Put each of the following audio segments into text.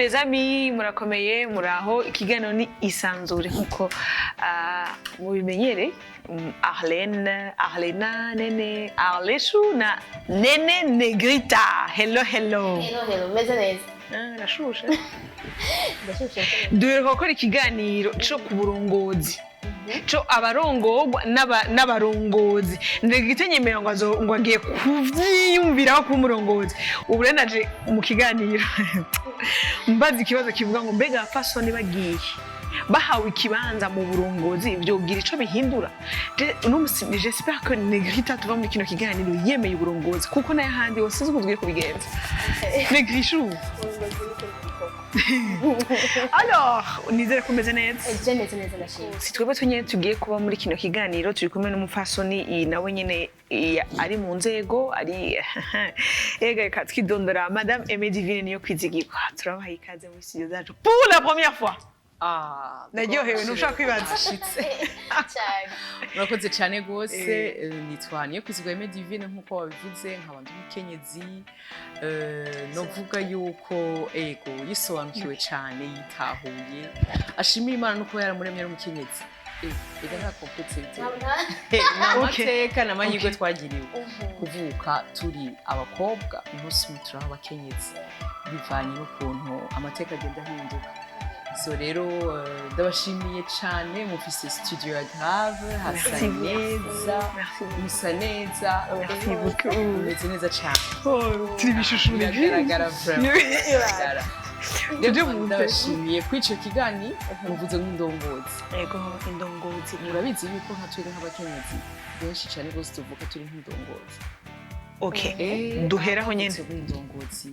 Les amis, murakomeye, muraho. Ikiganiro ni Isanzure nkuko mubimenyere. Arlene, Arlena, Nene, Arleshu na Nene Negrita. Hello, hello. Hello, hello, meze neza. Ah, nashushe. Ndashushe. Duheruka gukora ikiganiro co ku burongozi, co abarongorwa n'abarongozi. Negrita nyemera ngo ngo agiye kuvyiyumviraho kuba umurongozi. Ubu rero naje mu kiganiro mbaza ikibazo kivuga ngo: mbega abapfasoni bagiye bahawe ikibanza mu burongozi, vyogira ico bihindura? Uno musi j'espère que Negrita tuva muri kino kiganiro yemeye uburongozi, kuko nayo ahandi hose sinzi uko tugiye kubigenza. Negrishu. Uburongozi ni ikintu gikorwa. Alors, nizere ko umeze neza. Je meze neza, ndashimye. Si twebwe twenyine tugiye kuba muri kino kiganiro, turi kumwe n'umupfasoni nawe nyine ari mu nzego ari ega. Reka twidondora. Madame Aimée Divine niyo kwizigirwa, turabaha ikaze muri studio zacu pour la première fois. Ah, Naryohewe, ntushobora kwibaza. Ashitse. Cyane. Murakoze cyane rwose. Nitwa niyo kwizigwa Aimée Divine nk'uko wabivuze, nkaba ndi umukenyezi, novuga yuko ego yisobanukiwe cyane, yitahuye, ashimira Imana no kuba yaramuremye ari umukenyezi. Ega nta complexe bitera. Ni amateka n'amahirwe twagiriwe kuvuka turi abakobwa, umunsi umwe turi abakenyezi, bivanye n'ukuntu amateka agenda ahinduka. So rero ndabashimiye cyane, mufise studio ya grave, hasa Merci. neza. Merci beaucoup. Musa neza. Merci beaucoup. Mumeze neza cyane. Oh, turi ibishushu. Biragaragara vraiment, biragaragara. Tujye Rero mu ndabashimiye kuri ico kiganiro muvuze nk'indongozi. Ego, indongozi. Murabizi yuko nka twebwe nk'abakenyezi benshi cyane rwose tuvuka turi nk'indongozi. Okay, duheraho nyene. Twebwe indongozi.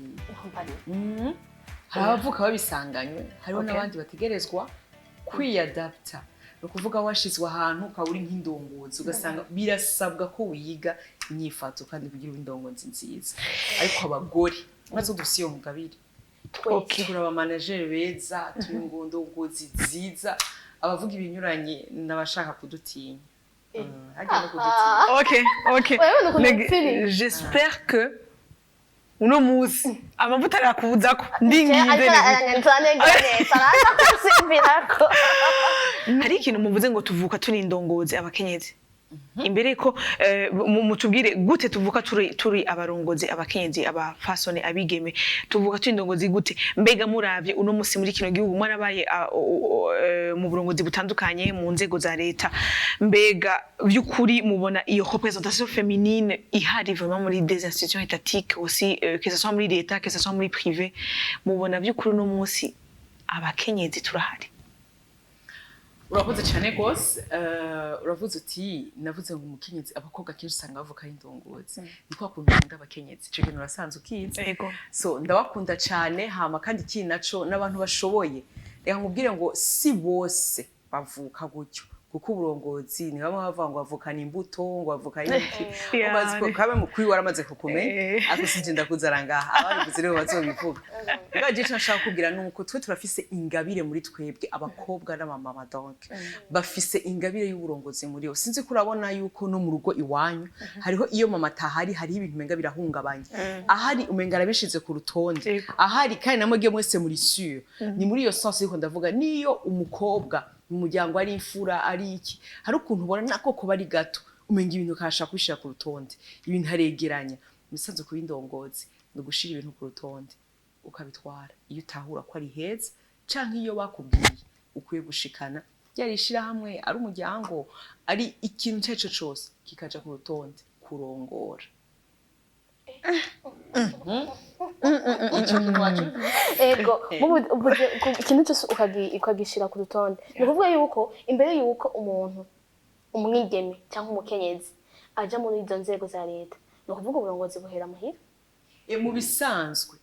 Hari abavuka babisanganywe, hariho n'abandi bategerezwa kwiyadapta. Ni ukuvuga washizwe ahantu ukaba uri nk'indongozi, ugasanga birasabwa ko wiga inyifato kandi kugira ube indongozi nziza. Ariko abagore maze dufise iyo mugabire, turi abamanageri beza, turi indongozi nziza. Abavuga ibinyuranye n'abashaka kudutinya. Harya no kudutinya. Ok. Urabona ukuntu turi? J'espère que uno munsi amavuta arakuzako, ndinginze. Ariko aranyanzanegere araza kusimbirako. Hari ikintu muvuze ngo tuvuka turi indongozi abakenyezi. Imbere ko mutubwire gute tuvuka turi abarongozi abakenyezi, abafasoni, abigeme, tuvuka turi indongozi gute? Mbega muravye uno musi muri kino gihugu, mwarabaye mu burongozi butandukanye mu nzego za leta, mbega by'ukuri mubona iyo représentation féminine ihari vraiment muri des institutions étatiques aussi, que ce soit muri leta, que ce soit muri privé, mubona by'ukuri uno musi abakenyezi turahari? Urakoze cyane rwose. Uravuze uti navuze ngo umukenyezi, abakobwa kenshi usanga bavuka ari indongozi. Ni kwa kuntu ukunda abakenyezi, ico kintu urasanzwe ukizi. Ego. So ndabakunda cyane. Hama kandi ikindi naco, n'abantu bashoboye. Reka nkubwire ngo si bose bavuka gutyo, kuko uburongozi ni bamwe bavuga ngo bavukana imbuto, ngo bavukana iki. Umaze kabe mukuri waramaze kukumenya. Ariko sinje ndakuzara ngaha, ababivuze nibo bazobivuga. Mbwa je ico nshaka kubwira ni uko twe turafise ingabire muri twebwe abakobwa n'abamama, donc bafise ingabire y'uburongozi muri bo. Sinzi ko urabona yuko no mu rugo iwanyu hariho iyo mama atahari, hariho ibintu umenga birahungabanya, ahari umenga arabishize ku rutonde. Ahari kandi namwe mwese muri sûr, ni muri iyo sens. Ariko ndavuga niyo umukobwa mu muryango ari imfura, ari iki, hari ukuntu ubona nako kuba ari gato, umenga ibintu ukabasha kubishira ku rutonde, ibintu aregeranya. Imisanzu kuba indongozi ni ugushira ibintu ku rutonde ukabitwara iyo utahura ko ari heza, canke iyo bakubwiye ukwiye gushikana, ryari ishirahamwe, ari umuryango, ari ikintu icyo ari cyo cose, kikaja ku rutonde. Kurongora. Ico kintu wacuvuze. Ego, ubuze ikintu cyose ukagishira ku rutonde, ni ukuvuga yuko imbere yuko umuntu umwigeme cyangwa umukenyezi aja muri izo nzego za leta, ni ukuvuga uburongozi buhera muhira. Mu bisanzwe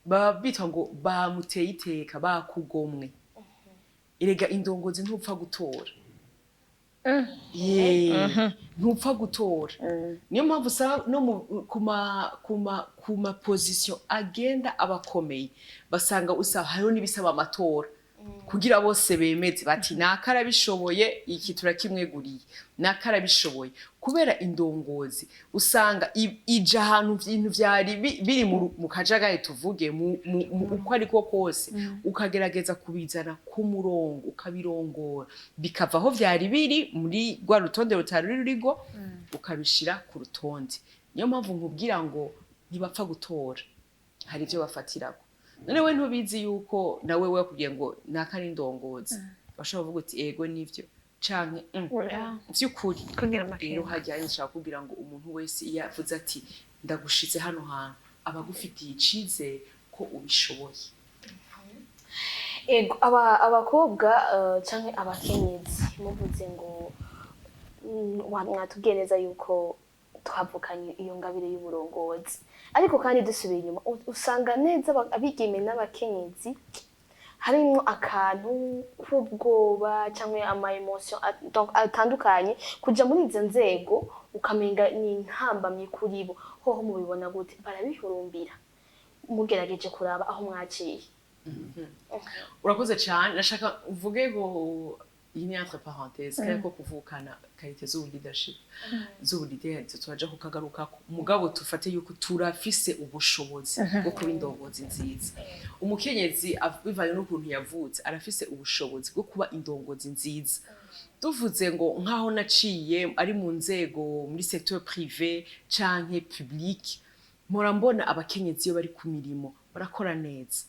baba bitwa ngo bamuteye iteka, bakugomwe. Erega indongozi ntupfa gutora. Ye, ntupfa gutora. Niyo mpamvu usanga no ku ma position agenda abakomeye, basanga usaba hariho n'ibisaba amatora. Kugira bose bemeze bati: "Naka arabishoboye, iki turakimweguriye, naka arabishoboye." Kubera indongozi usanga ija ahantu ibintu vyari biri mu kajagari, tuvuge mu uko ariko kose, ukagerageza kubizana ku murongo, ukabirongora bikava aho vyari biri muri rwa rutonde rutari rurigo, ukabishira ku rutonde. Niyo mpamvu nkubwira ngo ntibapfa gutora, hari ibyo bafatirako. None we ntubizi yuko nawe we yakubwiye ngo naka ni indongozi, bashobora kuvuga uti: "Ego, nivyo," canke "Vy'ukuri?" Kugira Rero amakenga. Hajyanye nshaka kubwira ngo umuntu wese iyo avuze ati: "Ndagushize hano hantu," aba agufitiye icizere ko ubishoboye. Ego, abakobwa canke abakenyezi, muvuze ngo mwatubwiye neza yuko twavukanye iyo ngabire y'uburongozi, ariko kandi dusubiye inyuma usanga neza abigeme n'abakenyezi harimwo akantu k'ubwoba cyangwa ama émotion donc atandukanye kuja muri izo nzego, ukamenga ni intambamyi kuri bo. Hoho mubibona gute? Barabihurumbira mugerageje kuraba aho mwaciye? Urakoze cyane. Nashaka uvuge ngo iyi ni entre parenthèse, kandi ko kuvukana qualité z'ubu leadership, z'ubu leader, turaja kukagarukako. Mugabo tufate yuko turafise ubushobozi bwo kuba indongozi nziza. Umukenyezi bivanye n'ukuntu yavutse, arafise ubushobozi bwo kuba indongozi nziza. Tuvuze ngo nk'aho naciye ari mu nzego muri secteur privé canke public, mpora mbona abakenyezi iyo bari ku mirimo barakora neza.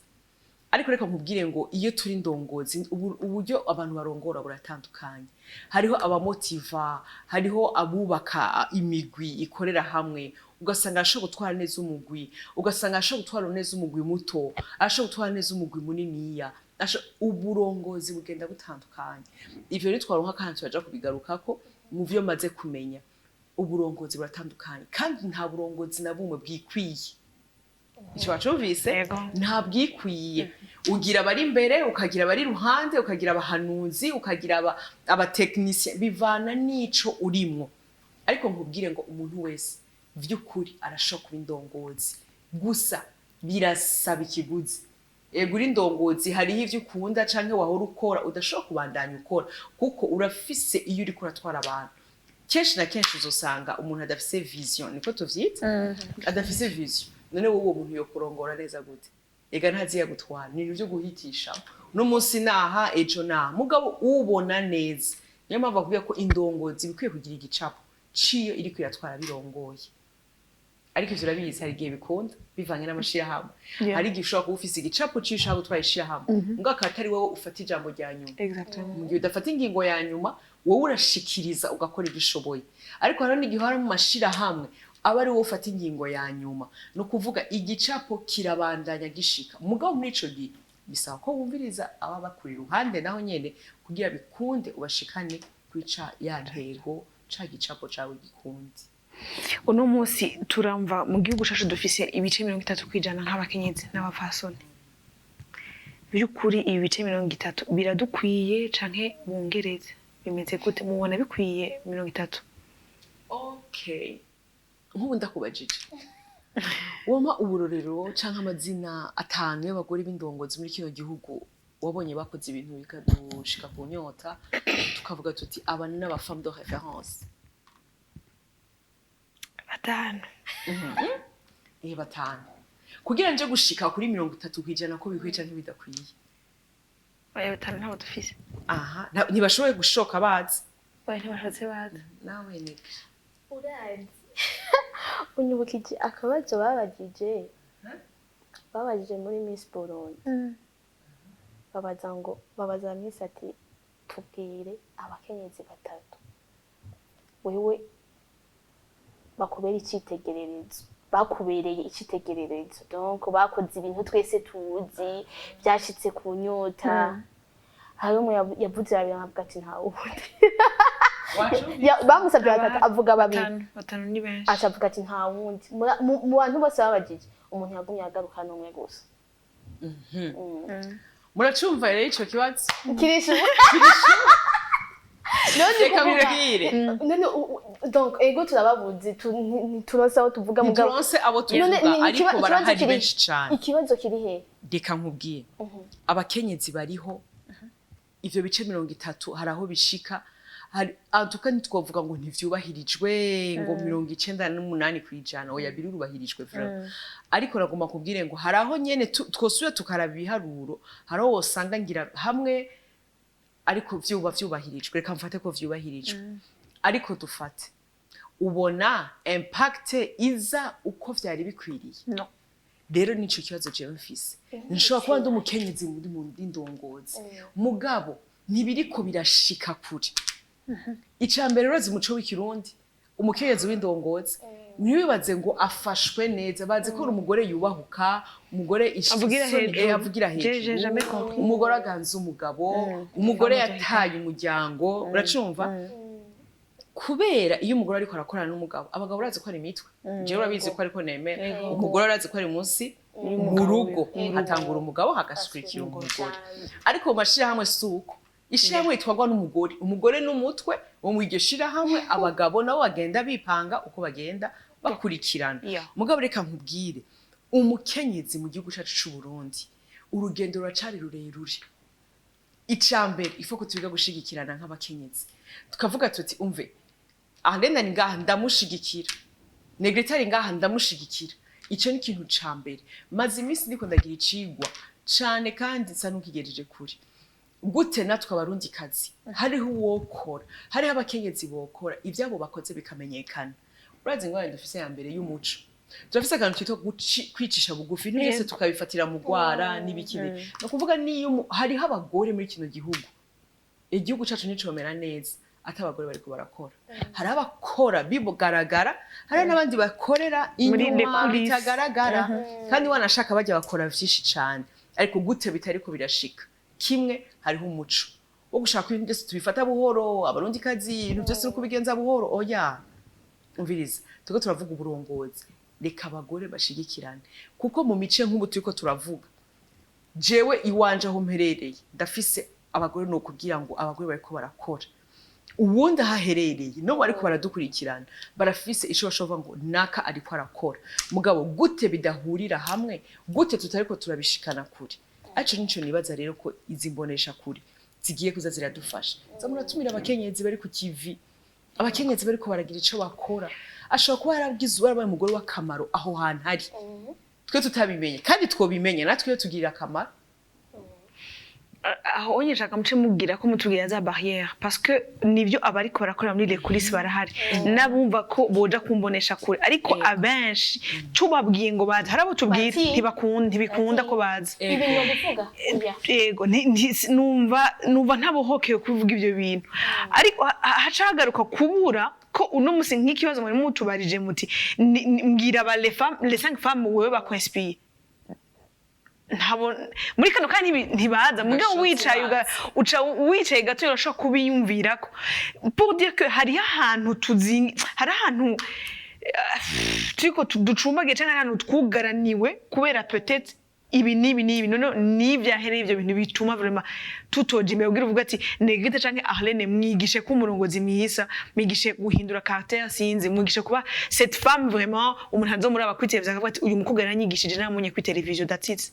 Ariko reka nkubwire ngo iyo turi ndongozi, uburyo abantu barongora buratandukanye. Hariho abamotiva, hariho abubaka imigwi ikorera hamwe, ugasanga arashobora gutwara neza umugwi, ugasanga arashobora gutwara neza umugwi muto, arashobora gutwara neza umugwi muniniya. Uburongozi bugenda butandukanye. Ivyo nitwaronka kandi turaja kubigarukako. Mu vyo maze kumenya, uburongozi buratandukanye, kandi nta burongozi na bumwe bwikwiye. Ico wacumvise? Yego. Nta bwikwiye. Ugira abari imbere, ukagira abari iruhande, ukagira abahanuzi, ukagira abatekinisiye, bivana n'ico urimwo. Ariko nkubwire ngo umuntu wese vy'ukuri arashobora kuba indongozi, gusa birasaba ikiguzi. Ego, uri indongozi, hariho ivyo ukunda canke wahora ukora udashobora kubandanya ukora, kuko urafise iyo uriko uratwara abantu. Kenshi na kenshi uzosanga umuntu adafise vision, niko tuvyita, adafise vision. None wowe uwo muntu yokurongora neza gute? Ega ntazi gutwara, ni ibintu vyo guhitisha, uno munsi naha, ejo naha. Mugabo ubona neza, niyo mpamvu bakubwiye ko indongozi bikwiye kugira igicapo ciyo iriko iratwara birongoye. Ariko ivyo urabizi, hari igihe bikunda bivanye n'amashirahamwe. Hari igihe ushobora kuba ufise igicapo ciyo ushaka gutwara ishirahamwe, mugabo akaba atari wowe ufata ijambo rya nyuma. Mu gihe udafata ingingo ya nyuma, wowe urashikiriza, ugakora ibyo ushoboye. Ariko hariho n'igihe hari mu mashirahamwe aba ari wowe ufata ingingo ya nyuma, ni ukuvuga igicapo kirabandanya gishika. Mugabo muri ico gihe bisaba ko wumviriza aba bakuri iruhande naho nyene, kugira bikunde ubashikane kuri ca ya ntego, ca gicapo cawe gikunde. Uno munsi turamva mu gihugu cacu dufise ibice 30% nk'abakenyezi n'abapfasoni. By'ukuri ibi bice 30 biradukwiye canke bongereze? Bimeze gute? Mubona bikwiye 30? Okay, nk'ubu ndakubajije, wompa uburorero canke amazina atanu y'abagore b'indongozi muri kino gihugu wabonye bakoze ibintu bikadushika ku nyota, tukavuga tuti: "Aba ni aba femme de référence"? Batanu. Eh, batanu, kugira nje gushika kuri 30% ko bikwiye canke bidakwiye. Oya, batanu ntabo dufise. Aha, ntibashoboye gushoka bazi. Oya, ntibashotse bazi. Nawe ni Urazi, unyibukije akabazo babajije muri Miss Burundi. Babaza ngo, babaza Miss ati: "Tubwire abakenyezi batatu wewe bakubera icyitegererezo, bakubereye icyitegererezo, donc bakoze ibintu twese tuzi byashitse ku nyota." Hari umwe yavuze babiri, nkavuga ati: "Nta wundi." Bamusabye batatu, avuga babiri. Batanu ni benshi. Aca avuga ati: "Nta wundi." Mu bantu bose babajije, umuntu yagumye agaruka n'umwe gusa. Muracumva rero ico kibazo? Kirisha none Reka kuvuga nkubwire. None donc ego, turababuzi, ntituronse aho tuvuga, mugabo Ntituronse abo None tuvuga, ariko ikibazo barahari kiri benshi cane. Ikibazo kiri he? Reka nkubwire, abakenyezi bariho. Ivyo bice 30 hari aho bishika, hari antuka ntitwovuga ngo ntivyubahirijwe ngo 98%. Oya, birubahirijwe vraiment, ariko nagomba kubwire ngo hari aho nyene twosubira tukaraba ibiharuro, hari aho wosanga ngira hamwe, ariko vyuba vyubahirijwe. Reka mfate ko vyubahirijwe, ariko dufate ubona impact iza uko vyari bikwiriye? No. Rero nico kibazo jewe mfise. Nshobora kuba ndi umukenyezi muri mu ndongozi, mugabo ntibiriko birashika kure. Ica mbere, urazi umuco w'Ikirundi, umukenyezi w'indongozi ntiwibaze ngo afashwe neza. Bazi ko uri umugore yubahuka, umugore Avugira isoni- hejuru. Avugira J'ai jamais hejuru, compris. umugore aganza umugabo, umugore yataye umuryango, uracumva? Kubera iyo umugore ariko arakorana n'umugabo, abagabo urazi ko ari imitwe. Jewe urabizi ko ariko nemera umugore, urazi ko ari munsi mu rugo, hatangura umugabo, hagakurikira umugore. Ariko mu mashirahamwe si uko. Ishirahamwe ritwarwa n'umugore, umugore n'umutwe wo mu iryo shirahamwe, abagabo nabo bagenda bipanga uko bagenda bakurikirana. Mugabo reka nkubwire, umukenyezi mu gihugu cacu c'u Burundi, urugendo ruracari rurerure. Ica mbere, ifo ko twiga gushigikirana nk'abakenyezi, tukavuga tuti: "Umve, Arlene ari ngaha, ndamushigikira. Negrita ari ngaha, ndamushigikira." Ico ni ikintu ca mbere. Maze iminsi ndiko ndagira icigwa cane kandi nsa n'ukigejeje kure. Gute natwe Abarundikazi hariho uwokora, hariho abakenyezi bokora ivyabo bakoze bikamenyekana? Urazi ingorane dufise ya mbere y'umuco, turafise akantu kitwa kwicisha bugufi, ibintu byose tukabifatira mu gwara n'ibiki. Ni ukuvuga niyo hariho abagore muri kino gihugu, igihugu cacu nicomera neza ati abagore bariko barakora. Hari abakora bigaragara, hari n'abandi bakorera Muri inyuma les coulisses. bitagaragara, kandi wanashaka bajya bakora vyinshi cane. Ariko gute bitariko birashika? Kimwe, hariho umuco wo gushaka ibintu byose tubifata buhoro. Abarundikazi, ibintu byose uri kubigenza buhoro. Oya, umviriza, turiko turavuga uburongozi, reka abagore bashigikirane, kuko mu mice nk'ubu turiko turavuga, jewe iwanje aho mperereye ndafise abagore, ni ukubwira ngo abagore bariko barakora. Uwundi ahaherereye no bariko baradukurikirana barafise ico bashobora kuvuga ngo naka ariko arakora. Mugabo gute bidahurira hamwe? Gute tutariko turabishikana kure? Aco nico nibaza rero, ko izi mbonesha kure zigiye kuza ziradufasha. Za muratumira abakenyezi bari ku kivi, abakenyezi bariko baragira ico bakora. Ashobora kuba yaragize, yarabaye umugore w'akamaro aho hantu ari, twe tutabimenye, kandi twobimenye natwe iyo tugirira akamaro. Aho onye nshaka muce mubwira ko mutubwira za barrière, parce que nivyo abariko barakora muri les coulisses barahari, n'abumva ko boja kumbonesha kure, ariko abenshi tubabwiye ngo baze, hari abo tubwira Bati. ntibakunda, ntibikunda ko baza. Ibi ni ukuvuga oya. Yego, numva ntabohokeye kuvuga ibyo bintu, ariko haca hagaruka kubura ko uno musi nk'ikibazo muri mutubarije muti mbwira aba les femmes, les cinq femmes wewe bakwinspire. Ntabo muri kano kanya ntibaza, mugabo Bashotse. wicaye Baza. uca wicaye gato urashobora kubiyumvirako, pour dire que hariho ahantu tuzingi, hari ahantu turiko ducumbagiye canke ahantu twugaraniwe kubera peut-être ibi n'ibi n'ibi. None n'ivyahereye ivyo bintu bituma vraiment tutoja imbere, kugira uvuga ati Negrita canke Arlene, mwigishe ko umurongozi mwiza, mwigishe guhindura caractère, sinzi, mwigishe kuba cette femme vraiment umuntu azomuraba kuri televiziyo akavuga ati: "Uyu mukobwa yaranyigishije, namunye kuri televiziyo." That's it.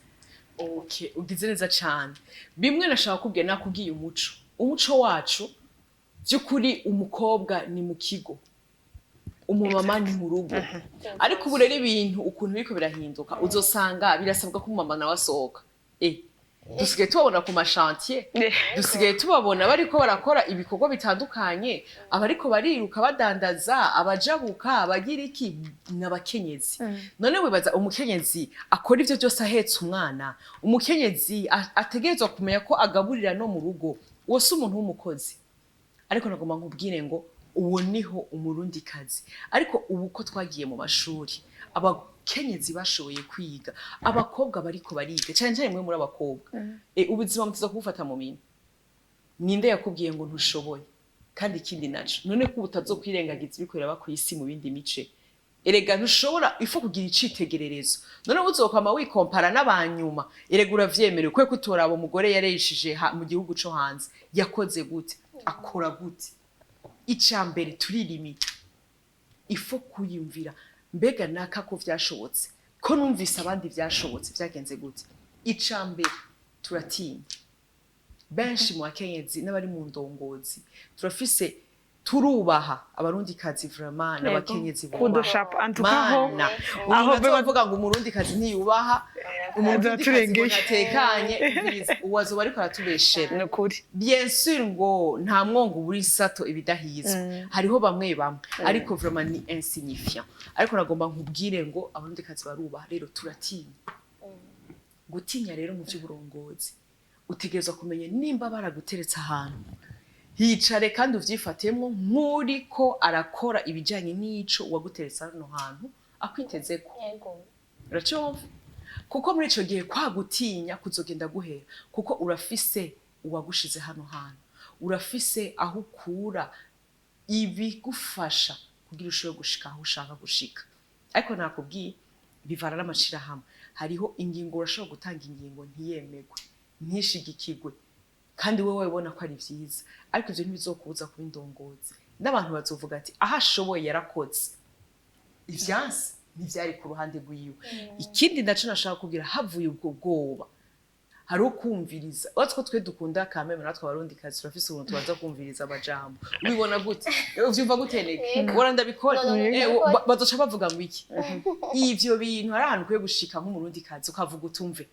Okay, ugize neza cyane. Bimwe nashaka kubwira, nakubwiye umuco. Umuco wacu by'ukuri, umukobwa ni mu kigo, umumama ni mu rugo. Ariko ubu rero ibintu ukuntu biriko birahinduka, uzosanga birasabwa ko umumama nawe asohoka. Dusigaye tubabona ku ma chantiers, dusigaye tubabona bariko barakora ibikorwa bitandukanye, abariko bariruka badandaza, abajabuka, abagira iki, n'abakenyezi. None wibaza umukenyezi akora ivyo byose ahetse umwana, umukenyezi ategerezwa kumenya ko agaburira no mu rugo, uwo si umuntu w'umukozi. Ariko nagomba nkubwire ngo uwo niho Umurundikazi. Ariko ubu ko twagiye mu mashuri, abakenyezi bashoboye kwiga, abakobwa bariko bariga, cyane cyane mwe muri abakobwa, ubuzima mutiza kubufata mu minwe. Ninde yakubwiye ngo ntushoboye? Kandi ikindi naco, none ko utazokwirengagiza ibiko biraba ku isi mu bindi mice, erega ntushobora ifo kugira icitegererezo. None uzokwama wikompara n'abanyuma? Erega uravyemerewe kwe kutoraba umugore yareshije mu gihugu co hanze yakoze gute, akora gute. Ica mbere, turirimita, ifo kuyumvira: mbega naka ko vyashobotse, ko numvise abandi vyashobotse, vyagenze gute? Ica mbere, turatinya. Benshi mu bakenyezi n'abari mu ndongozi turafise, turubaha. Abarundikazi vraiment n'abakenyezi bubaha. Kudoshapo antukaho. Mana, aho umuntu azovuga ngo umurundikazi ntiyubaha, umurundikazi ngo Azaturengeye. ntatekanye, umviriza, uwo azoba ariko aratubeshera. Ni ukuri. Bien sûr ngo nta mwongo ubura isato ibidahizwe, hariho bamwe bamwe, ariko vraiment ni insignifiant. Ariko nagomba nkubwire ngo abarundikazi barubaha. Rero turatinya. Gutinya rero mu by'uburongozi, utegerezwa kumenya nimba baraguteretse ahantu, hicare kandi uvyifatemwo nk'uriko arakora ibijanye n'ico uwaguteretse hano hantu akwitezeko. Uracumva? Kuko muri ico gihe kwa gutinya kuzogenda guhera, kuko urafise uwagushize hano hantu, urafise aho ukura ibigufasha kugira ushobore gushika aho ushaka gushika. Ariko nakubwiye, bivana n'amashirahamwe. Hariho ingingo urashobora gutanga, ingingo ntiyemegwe, ntishigikigwe, kandi wowe wabibona ko ari vyiza, ariko ivyo ntibizokubuza kuba indongozi. N'abantu bazovuga ati aho ashoboye yarakoze, ivyansi ntivyari ku ruhande rwiwe. Ikindi naco nashaka kubwira, havuye ubwo bwoba, hari ukumviriza. Uretse ko twe dukunda kameme, natwe abarundi kazi turafise ubuntu, tubanza kumviriza amajambo. Ubibona gute? Uvyumva gute? Nege wora ndabikora. No, no, no, ndabikora. Bazoca bavuga ngo iki? Ivyo bintu, hari ahantu ukwiye gushika nk'umurundi kazi ukavuga utumve: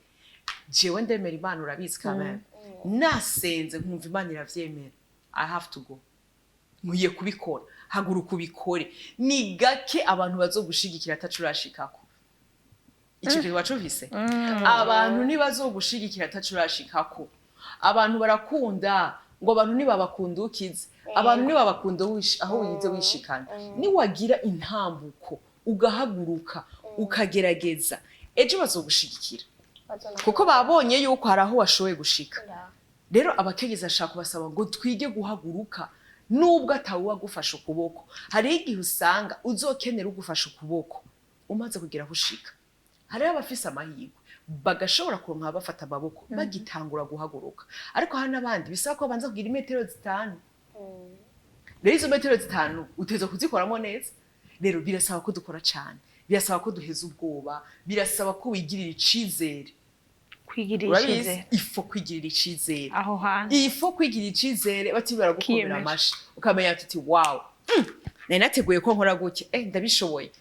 jewe ndemera Imana, urabizi kameme, nasenze nkumva Imana iravyemera, I have to go, nkwiye kubikora. Haguruka ubikore. Ni gake abantu bazogushigikira ataco urashikako. Ico kintu wacumvise? Abantu ntibazogushigikira ataco urashikako. Abantu barakunda ngo abantu ntibabakunda ukize, abantu ntibabakunda aho wize wishikana. Niwagira intambuko, ugahaguruka, ukagerageza, ejo bazogushigikira, kuko babonye yuko hari aho washoboye gushika. Rero abakenyezi ashaka kubasaba ngo twige guhaguruka nubwo atawe agufasha ukuboko. Hariho igihe usanga uzokenera ugufasha ukuboko umaze kugira aho ushika. Hariho abafise amahirwe bagashobora kuronka bafata amaboko bagitangura guhaguruka, ariko hari n'abandi bisaba ko babanza kugira imetero 5. Rero izo metero 5 uteza kuzikoramo neza. Rero birasaba ko dukora cane, birasaba ko duheza ubwoba, birasaba ko wigirira icizere. Kwigirira Urabizi, icizere. il faut kwigirira icizere. Aho hantu. Il faut kwigirira icizere, bati baragukomera Kiyemeje. amashi, ukamenya tuti wow, nari nateguye ko nkora gutya, ndabishoboye.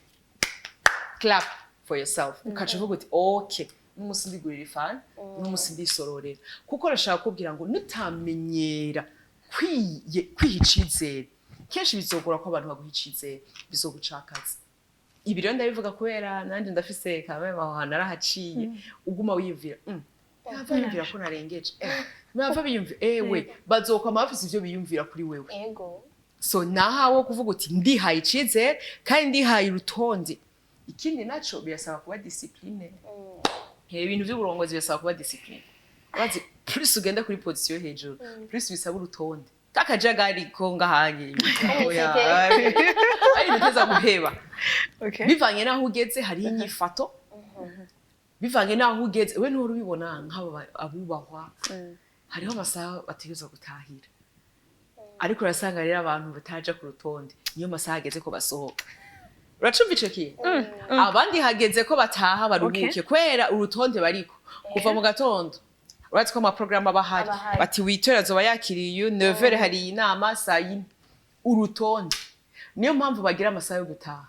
Clap for yourself, ukaca uvuga uti okay, n'umunsi ndigurira ifani, n'umunsi ndisororera. Kuko urashaka kubwira ngo nutamenyera kwiha icizere, kenshi bizogora ko abantu baguha icizere, bizogucakaza. Ibi rero ndabivuga kubera nanjye ndafise kameme, aho hantu narahaciye. Uguma wiyumvira, ntava yumvira ko narengeje, ntava biyumvira, ewe bazokwama bafise ivyo biyumvira kuri wewe. So nahawe kuvuga uti ndihaye icizere kandi ndihaye urutonde. Ikindi naco, birasaba kuba discipline. Ibintu vy'uburongozi birasaba kuba discipline. Urazi, plus ugenda kuri position hejuru, plus bisaba urutonde. Kakajagari ko ngahanye, oya, ari ibintu uteza guheba. Bivanye n'aho ugeze, hariho inyifato. Bivanye n'aho ugeze, we ntuhora ubibona nk'abo abubahwa, hariho amasaha bategerezwa gutahira, ariko urasanga rero abantu bataja ku rutonde, niyo masaha ageze ko basohoka. Uracumva ico kintu? Abandi hageze ko bataha baruhuke, kubera urutonde bariko kuva mu gatondo. Urazi ko amaporogaramu aba ahari. Aba ahari. Bati witora azoba yakiriye iyo nevere, hari iyi nama saa 4, urutonde. Niyo mpamvu bagira amasaha yo gutaha.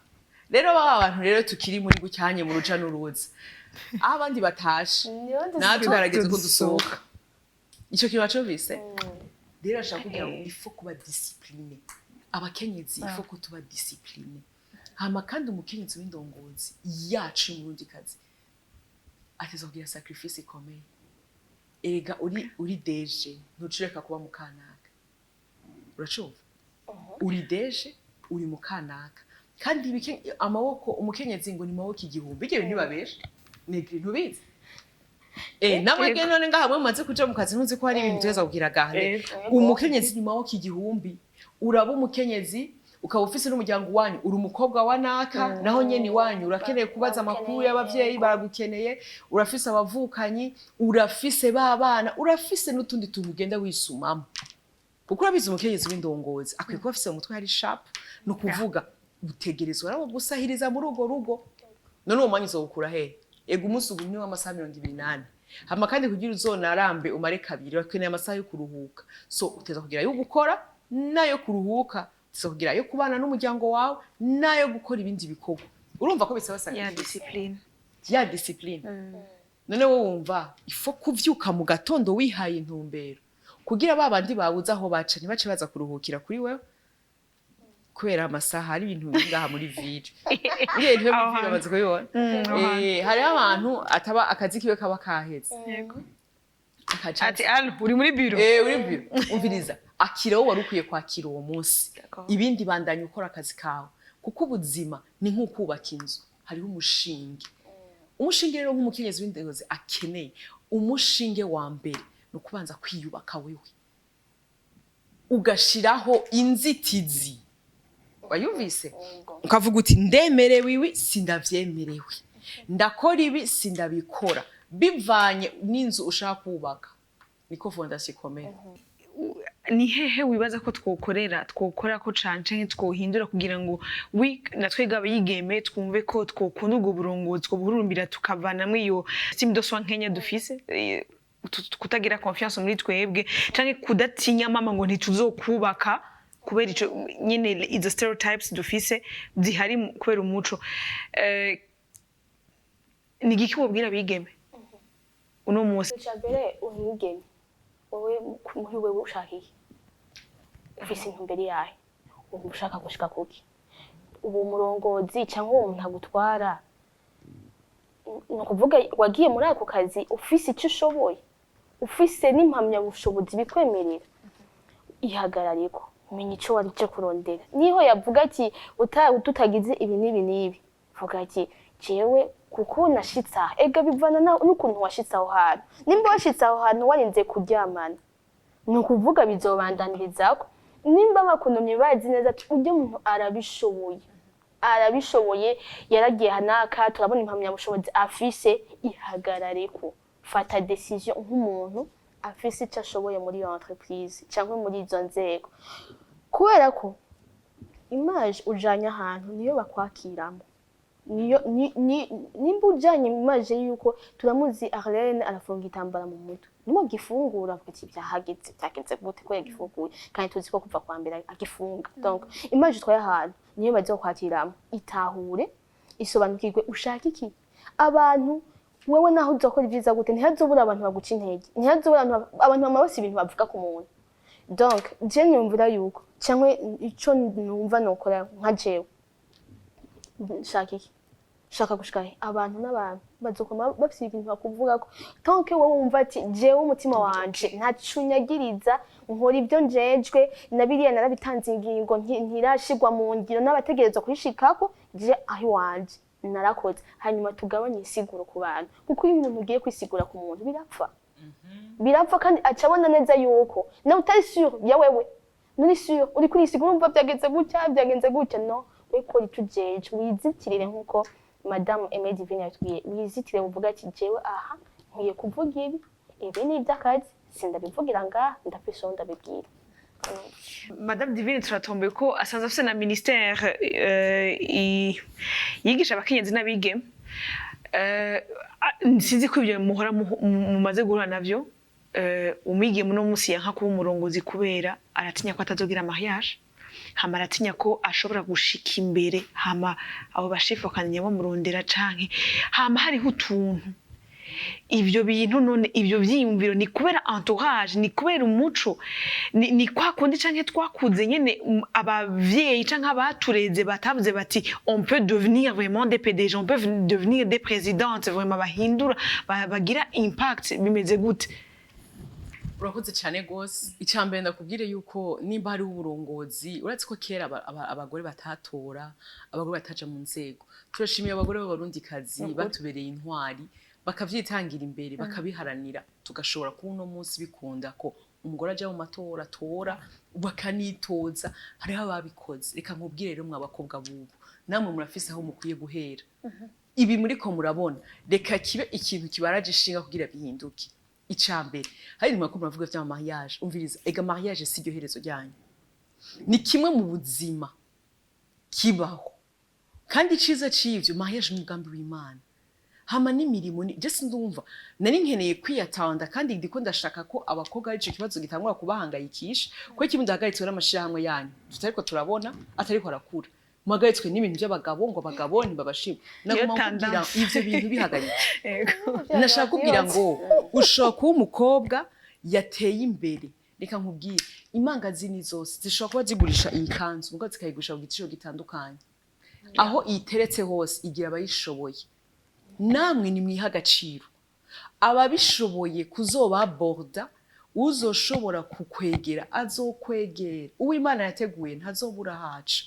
Rero baba bantu rero tukiri muri gucyanye mu ruja n'uruza, aho abandi batashe, natwe harageze ko dusohoka. Ico kintu wacumvise? Rero ashaka kugira ngo il faut kuba discipliné. Abakenyezi, il faut ko tuba discipliné. Hama kandi umukenyezi w'indongozi yacu y'umurundikazi ateza kugira sacrifice ikomeye. Erega uri DG, ntucureka kuba mukanaka. Uracumva? Uri DG, uri mukanaka, kandi amaboko, umukenyezi ngo ni maboko igihumbi. Ibyo bintu ntibabesha, negri ntubizi. Namwe none ngaha mwe mumaze kuja mu kazi, ntuzi ko hari ibintu tuza kugira gahane? Umukenyezi ni maboko igihumbi. Uraba umukenyezi, ukaba ufise n'umuryango wanyu, uri umukobwa wa naka, naho nyene iwanyu urakeneye kubaza amakuru y'abavyeyi, baragukeneye, urafise abavukanyi, urafise b'abana, urafise n'utundi tuntu ugenda wisumamo. Kuko urabizi, umukenyezi w'indongozi akwiye kuba afise mu mutwe hari sharp. Ni ukuvuga utegerezwa nawe gusahiriza muri urwo rugo. None uwo mwanya uzowukura hehe? Ego, umunsi ubu ni w'amasaha 24. Hama kandi kugira uzonarambe umare kabiri, bakeneye amasaha yo kuruhuka. So uteza kugira ayo gukora n'ayo kuruhuka, uteza kugira ayo kubana n'umuryango wawe n'ayo gukora ibindi bikorwa. Urumva ko bisaba Ya sacrifice. Discipline. Ya discipline. None wowe wumva ifo kuvyuka mu gatondo wihaye intumbero kugira ba bandi babuze aho baca ntibace baza kuruhukira kuri wewe, kubera amasaha hari ibintu biri ngaha muri ville, uriya bintu byo muri Aho ville hantu. bamaze kubibona. Aho hantu. Hariho abantu ataba akazi kiwe kaba kaheze, akaca Ati: "Allo, uri muri biro?" Uri biro, umviriza, akira wowe wari ukwiye kwakira uwo munsi. Ibindi bandanya ukora akazi kawe, kuko ubuzima ni nk'ukubaka inzu, hariho umushinge. Umushinge rero, nk'umukenyezi w'indongozi akeneye umushinge wa mbere ni ukubanza kwiyubaka wewe, ugashiraho inzitizi, wayumvise, ukavuga uti: "Ndemerewe ibi, sindavyemerewe, ndakora ibi, sindabikora," bivanye n'inzu ushaka kubaka, niko fondation ikomeye. Ni hehe wibaza ko twokorera, twokora ko cane canke twohindura kugira ngo wi natwe abayigeme twumve ko twokunda ubwo burongozi, twobuhurumbira, tukavanamwo iyo estime de soi nkenya dufise, kutagira confiance muri twebwe canke kudatinya mama ngo ntituzokubaka kubera ico nyene, izo stereotypes dufise zihari kubera umuco? Ni igiki wobwira abigeme uno munsi? Icya mbere, umwigeme, wowe muri wewe ushaka iki? Ufise intumbero yahe? Uba ushaka gushika kuki? Ubu umurongozi cyangwa uwo muntu agutwara, ni ukuvuga wagiye muri ako kazi ufise icyo ushoboye, ufise n'impamyabushobozi bikwemerera. Ihagarariko, menya icyo wari cyo kurondera. Niho yavuga ati tutagize ibi n'ibi n'ibi, vuga ati: "Jewe kuko nashitse aha." Ega bivana n'ukuntu washitse aho hantu. Nimba washitse aho hantu warinze kuryamana, ni ukuvuga bizobandaniririzako. Nimba bakunumye bazi neza ati: "Ujya muntu arabishoboye, arabishoboye, yaragiye hanaka, turabona impamyabushobozi afise," ihagarareko, fata décision nk'umuntu afise icyo ashoboye muri iyo entreprise cyangwa muri izo nzego, kubera ko image ujanye ahantu niyo bakwakiramo. Niyo nimba ujanye image yuko turamuzi Arlene arafunga igitambara mu mutwe, nimo gifungura, avuga ati: "Byahageze, byagenze gute ko yagifunguye kandi tuzi ko kuva kwa mbere agifunga?" Donc image utwaye ahantu niyo bazokwakiramo. Itahure, isobanukirwe ushaka iki. Abantu wewe naho uzokora ibyiza gute, ntihazobura abantu baguca intege, ntihazobura abantu bama bafise ibintu bavuga ku muntu. Donc je niyumvira yuko, cyangwa ico numva nokora nka jewe, nshaka iki, shaka gushika he? Abantu n'abantu bazokoma bafise ibintu bakuvugako. Tant que wowe wumva ati: "Jewe umutima wanje ntacunyagiriza, nkora ibyo njejwe, na biriya narabitanze, ingingo ntirashigwa mu ngiro n'abategerezwa kuyishikako, je aho iwanje narakoze." Hanyuma tugabanye insiguro ku bantu, kuko iyo umuntu ugiye kwisigura ku muntu birapfa, birapfa, kandi aca abona neza yuko nawe utari sûr ya wewe, nturi sûr, uri kurisigura, urumva byagenze gutya, byagenze gutya. No we kora icyo ujeje, wizitirire nk'uko Madamu Aimée Divine yatubwiye, wizitire, uvuga ati: "Jewe aha nkwiye kuvuga ibi, ibi ni iby'akazi, sindabivugira ngaha, ndafise uwo ndabibwira." Madame Divine, turatomboye ko asanzwe afise na ministère yigisha abakenyezi n'abigeme. Sinzi ko ibyo muhora mumaze guhura navyo. Umwigeme uno munsi yanka kuba umurongozi kubera aratinya ko atazogira mariage, hama aratinya ko ashobora gushika imbere, hama abo bashefu bakamenya bamurondera, canke hama hariho utuntu. Ivyo bintu none, ivyo vyiyumviro ni kubera entourage, ni kubera umuco, ni kwa kundi canke twakuze nyene, abavyeyi canke abatureze batavuze bati: "On peut devenir vraiment des PDG, on peut devenir des présidentes vraiment bahindura, bagira impact." Bimeze gute? Urakoze cyane rwose. Icya mbere ndakubwire yuko nimba hariho uburongozi, uretse ko kera abagore batatora, abagore bataja mu nzego, turashimiye abagore b'Abarundikazi batubereye intwari, bakavyitangira imbere, bakabiharanira, tugashobora kuba uno munsi bikunda ko umugore aja mu matora, atora, bakanitoza. Hariho ababikoze. Reka nkubwire rero, mwa bakobwa bubu, namwe murafise aho mukwiye guhera. Ibi muriko murabona, reka kibe ikintu kibaraje ishinga kugira bihinduke. Ica mbere, hari ibintu murako muravuga vya mariage. Umviriza, ega mariage si iryo herezo ryanyu, ni kimwe mu buzima kibaho. Kandi iciza c'ivyo, mariage ni umugambi w'Imana. Hama n'imirimo ni je sindumva nari nkeneye kwiyatanda, kandi ndiko ndashaka ko abakobwa ari ico kibazo gitangura kubahangayikisha, kuko kimwe ndahagaritswe n'amashirahamwe yanyu tutariko turabona, atariko arakura, muhagaritswe n'ibintu by'abagabo, ngo abagabo ntibabashima. Nagomba Iyo kubwira tendance. ivyo bintu bihagarike. Yego. Nashaka kubwira ngo ushobora kuba umukobwa yateye imbere. Reka nkubwire, imangazini zose zishobora kuba zigurisha iyi kanzu, mugabo zikayigurisha ku giciro gitandukanye. Aho iyiteretse hose igira abayishoboye. Namwe nimwiha agaciro, ababishoboye kuzoba borda, uzoshobora kukwegera azokwegera. Uwo Imana yateguye ntazobura haca,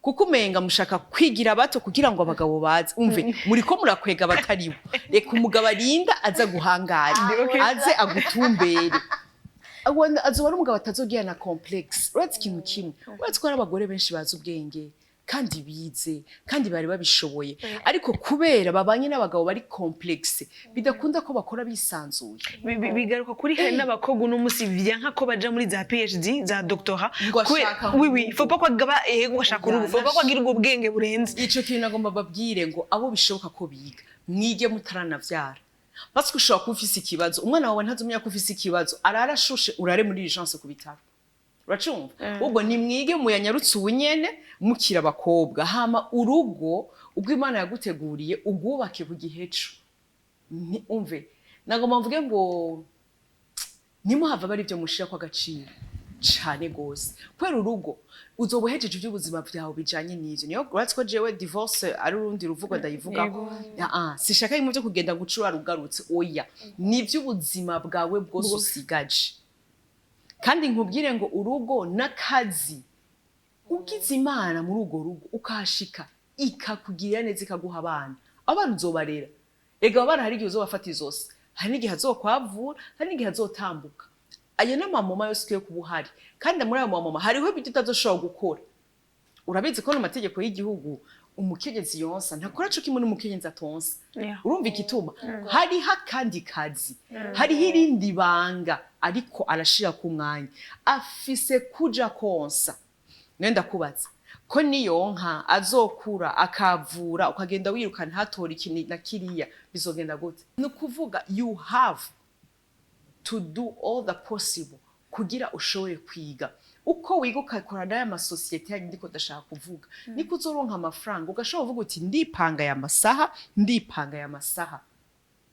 kuko umenga mushaka kwigira bato kugira ngo abagabo baze. Umve, muriko murakwega abataribo. Reka umugabo arinda aza guhangara, aze agutumbere. Azoba ari umugabo atazogira na complexe. Uretse ikintu kimwe, uretse ko hari abagore benshi bazi ubwenge kandi bize kandi bari babishoboye, ariko kubera babanye n'abagabo bari complexe, bidakunda ko bakora bisanzuye. Bigaruka kuri hari n'abakobwa uno musi vyanka ko baja muri za PhD, za doctorat. Ngo ashaka Oui, faut pas ko agaba, yego, ashaka urugo, faut pas ko agira ubwo bwenge burenze. Ico kintu nagomba babwire ngo abo bishoboka ko biga, mwige mutaranavyara, parce que ushobora kuba ufise ikibazo, umwana wawe ntazomenya ko ufise ikibazo, arara ashushe, urare muri urgence ku bitaro. Uracumva? Ubwo nimwige muyanyarutse ubunyene mukira abakobwa. Hama urugo ubwo Imana yaguteguriye ugwubake ku giheco. Umve, nagomba mvuge ngo ntimuhava bari ibyo mushira agaciro cane gose, kubera urugo uzoba uhejeje iby'ubuzima byawe bijanye n'ivyo. Niyo uretse ko jewe divorce ari urundi ruvugo ndayivugako. Ah, sishaka bimwe byo kugenda gucura rugarutse, oya, ni iby'ubuzima bwawe bwose usigaje. Kandi nkubwire ngo urugo n'akazi, ugize Imana muri urwo rugo ukahashika, ikakugirira neza, ikaguha abana, abana uzobarera. Ega abo bana hari igihe uzobafata izosi, hari n'igihe azokwavura, hari n'igihe azotambuka. Ayo n'amamoma yose ukwiye kuba uhari, kandi muri ayo mamoma hariho ibyo utazoshobora gukora. Urabizi ko no mategeko y'igihugu umukenyezi yonsa ntakora co kimwe n'umukenyezi atonsa. Urumva igituma hariho akandi kazi, hariho irindi banga, ariko arashira ku mwanya afise kuja konsa. Niyo ndakubaza ko niyonka azokura akavura, ukagenda wiruka ntatora iki na kiriya, bizogenda gute? Ni ukuvuga you have to do all the possible kugira ushobore kwiga. Uko wiga ukakora n'aya masosiyete yanyu ndiko ndashaka kuvuga, niko uzoronka amafaranga, ugashobora kuvuga uti ndipanga aya masaha, ndipanga aya masaha.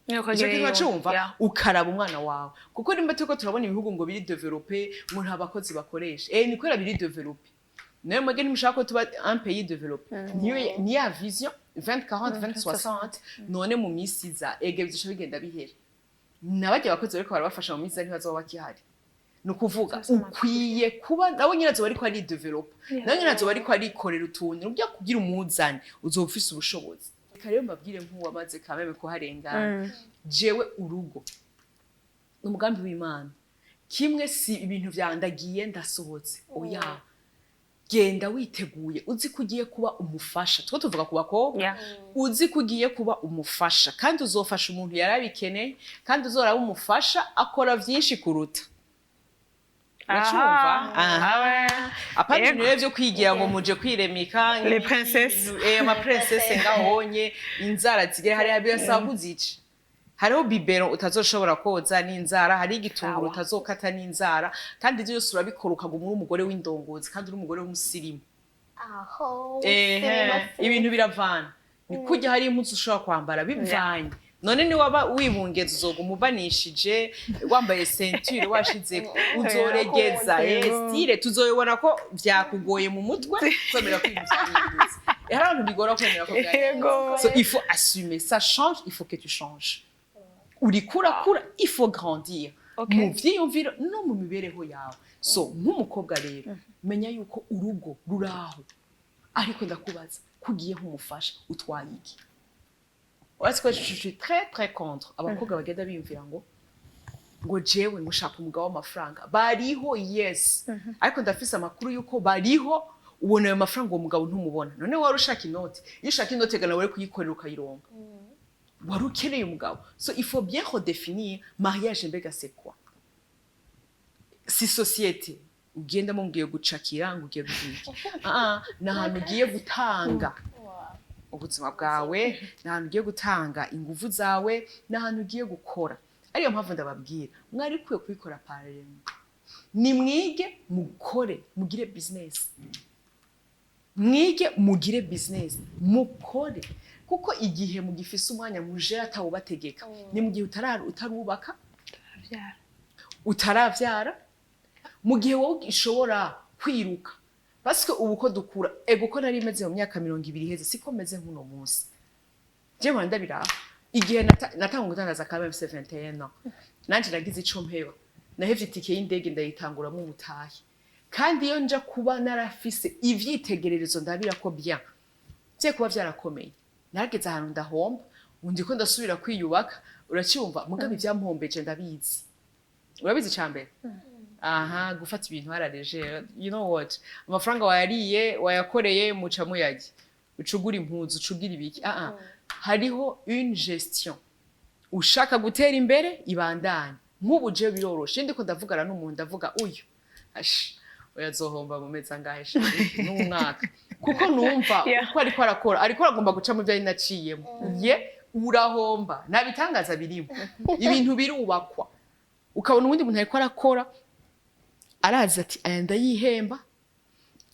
Ico kintu uracumva? Ukaraba umwana wawe, kuko nimba turiko turabona ibihugu ngo biri développé, ngo nta bakozi bakoresha, ni kubera biri développé. Nayo mwebwe ntimushaka ko tuba un pays développé, niyo ni ya vision 2040, 2060. None mu misi iza ege bizoca bigenda bihera, nabarya abakozi bariko barabafasha mu misi iza ntibazoba bakihari. Ni ukuvuga ukwiye kuba nawe nyine azoba ariko aridevelopa, nawe nyine azoba ariko arikorera utuntu ujya kugira umuzane, uzoba ufise ubushobozi. Reka rero mbabwire nk'uwamaze kameme kuharengana, jewe urugo ni umugambi w'Imana. Kimwe si ibintu vyandagiye ndasohotse, oya. Genda witeguye, uzi ko ugiye kuba umufasha. Two tuvuga ku bakobwa. Uzi ko ugiye kuba umufasha, kandi uzofasha umuntu yarabikeneye, kandi uzoraba umufasha akora vyinshi kuruta. Uracumva? Aha. Apana ibintu rero vyo kwigira ngo muje kwiremika. Les princesses. Ama princesse ngahonye inzara zigera hariya, birasaba kuzica. Hariho biberon utazoshobora koza n'inzara, hari igitunguru utazokata n'inzara, kandi ivyo byose urabikora ukaguma uri umugore w'indongozi kandi uri umugore w'umusirimu. Aho. Ehe, ibintu biravana. Ni kurya hari impuzu ushobora kwambara bivanye. None niwaba wibungeza, uzoguma ubanishije, wambaye ceinture washize, uzoregeza style tuzoyibona ko vyakugoye mu mutwe kwemera ko ibintu vyahindutse. Hari abantu bigora kwemera ko vyahindutse. So il faut assumer, ça change, il faut que tu changes. Uriko urakura, il faut grandir mu vyiyumviro no mu mibereho yawe. So nk'umukobwa rero, menya yuko urugo ruraho, ariko ndakubaza ko ugiye nk'umufasha, utwaye iki? Uretse ko je suis très très contre abakobwa bagenda biyumvira ngo jewe ngo ushaka umugabo w'amafaranga. Bariho, yes, ariko ndafise amakuru yuko bariho, ubona ayo mafaranga, uwo mugabo ntumubona. None wari ushaka inoti? Iyo ushaka inoti gana wari kuyikorera ukayironka, wari ukeneye umugabo? So il faut bien redéfinir mariage. Mbega c'est quoi? Si société ugendamo ngiye gucakira, ngo ugiye guhiga, ah, ni ahantu ugiye gutanga. Ubuzima bwawe ni ahantu ugiye gutanga ingufu zawe, ni ahantu ugiye gukora. Ariyo mpamvu ndababwira, mwari kwiye kubikora parallèlement. Nimwige, mukore, mugire business, mwige, mugire business, mukore, kuko igihe mugifise umwanya mujera atawubategeka ni mu gihe utarubaka, utaravyara, mu gihe wowe ushobora kwiruka, parce que ubu ko dukura, ego, ko nari meze mu myaka 20 iheze siko meze nk'uno munsi. Je mpora ndabiraba igihe natanga gutangaza ka mfise 21 ans, nanje nagize ico mpeba, nahevye itike y'indege ndayitanguramo umutahe. Kandi iyo nja kuba narafise ivyitegererezo ndabira ko bien vye kuba vyarakomeye. Narageze ahantu ndahomba, ubu ndiko ndasubira kwiyubaka, uracyumva? Mugabo ibyampombeje ndabizi. Urabizi ca mbere aha, gufata ibintu harareje, you know what, amafaranga wayariye, wayakoreye, muca muyarya, ucugura impuzu, ucugira ibiki. Ah ah, hariho une gestion. Ushaka gutera imbere, ibandanye. Nk'ubu jewe biroroshe, ndiko ndavugana n'umuntu, ndavuga uyu ash oya azohomba mu mezi angahe n'umwaka, kuko numva uko ariko arakora, ariko aragomba guca mu byo ari naciyemo. Ye urahomba, nta bitangaza birimo, ibintu birubakwa. Ukabona uwundi muntu ariko arakora, arazi ati aya ndayihemba,